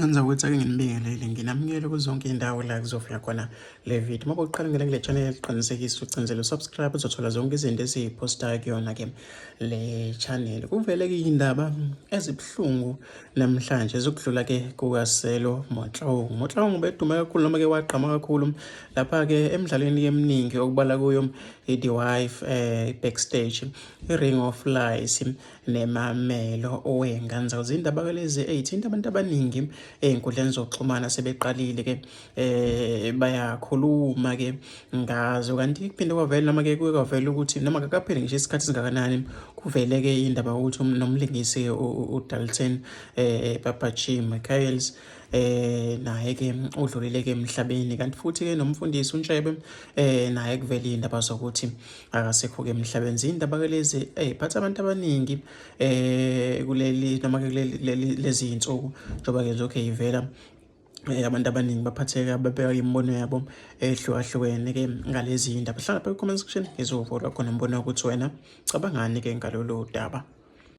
Ngenza ukuthi ake nginibingelele nginamukele kuzonke iy'ndawo la kuzofika khona le video. Uma uqala ngena kule channel qinisekisa ucinzele usubscribe uzothola zonke izinto esiyiphostayo kuyona-ke le channel. Kuvele-ke iy'ndaba ezibuhlungu namhlanje zokudlula-ke kukaSelo Motloung. Motloung ubedume kakhulu noma-ke wagqama kakhulu lapha-ke emidlalweni eminingi okubala kuyo i-The Wife, i-Backstage, i-Ring of Lies nemamelo owengane zawo. Zindaba ke lezi ey'thinta abantu abaningi ey'nkundleni zokuxhumana sebeqalile ke bayakhuluma ke ngazo kanti kuphinde kwavela noma ke kuke kwavela ukuthi noma kakapheli ngisho isikhathi singakanani kuvele ke indaba yokuthi nomlingisi uDalton Papa G Michaels naye ke udlulile ke emhlabeni kanti futhi ke nomfundisi uNtshebe naye kuvela indaba zokuthi akasekho-ke emhlabeni. Ziyindaba-ke lezi ey'phatha abantu abaningi kuleli noma-ke kuleli lezi iy'nsuku njengoba-ke lokhu ey'vela abantu abaningi baphatheka babeka imibono yabo ehlukahlukene-ke ngalezi ndaba. Hlala lapha kwi-comment section ngizowuvo lwakho nombono ukuthi wena cabangani-ke ngalolu daba.